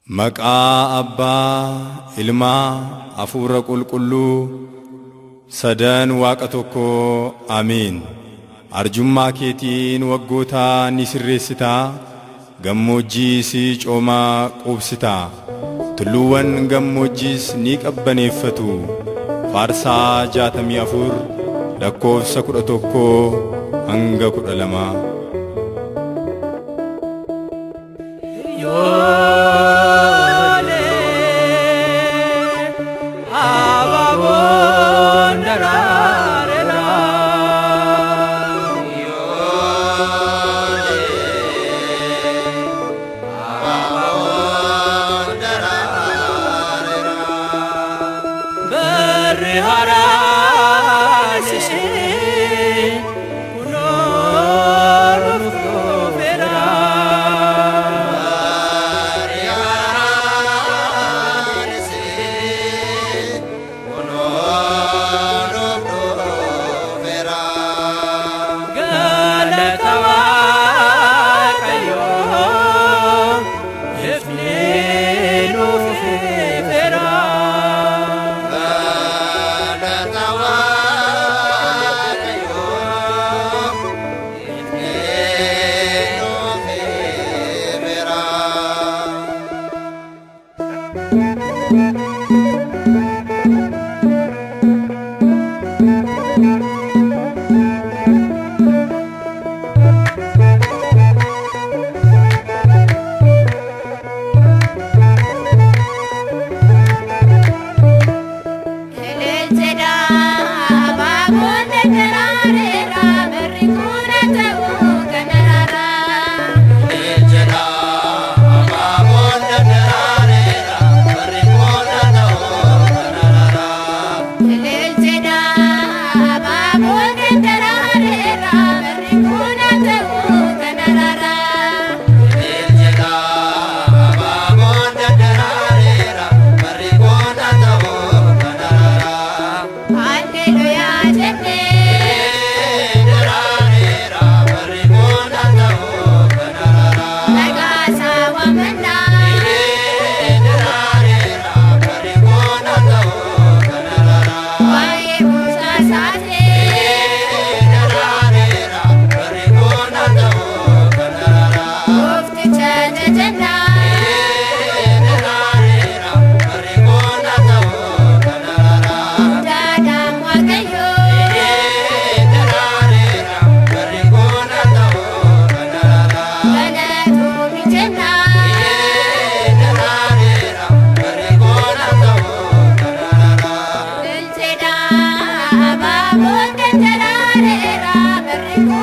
Maqaa Abbaa, Ilmaa, Hafuura Qulqulluu, sadan Waaqa tokkoo, Amiin. Arjummaa keetiin waggoota ni sirreessitaa, gammoojjiis coomaa quubsitaa, tulluuwwan gammoojjiis ni qabbaneeffatu. Faarsaa 64 lakkoofsa 11 hanga 12. Iyyoolee abaaboon daraareera. Barri haaraan ishee kunoo nuuf dhufeera. Galata Waaqayyoo ifni nuuf ifeera. Galata Waaqayyoo ifni nuuf ifeera. Abaaboon daraareera barri kun ta'uu kanarra. Ejjedha abaaboon daraareera barri kun ta'uu kanarra. Abaaboon daraareera barri kun ta'uu kanarra. Ejjedha abaaboon daraareera barri kun ta'uu kanarra. Alleluuyaa jennee Daraareera barri kun ta'uu kanarra. maqaasaa waamannaa. Daraareera barri kun ta'uu kanarra. Waa'ee mucaa isaatee Daraareera barri kun ta'uu kanarra. goofticha jajannaa. Daraareera barri kun ta'uu kanarra. Daadhaan Waaqayyoo Daraareera barri kun ta'uu kanarra. galatoomii jennaa. Daraareera barri kun ta'uu kanarra. Bilcheedhaa abaaboon daraareera barri kun.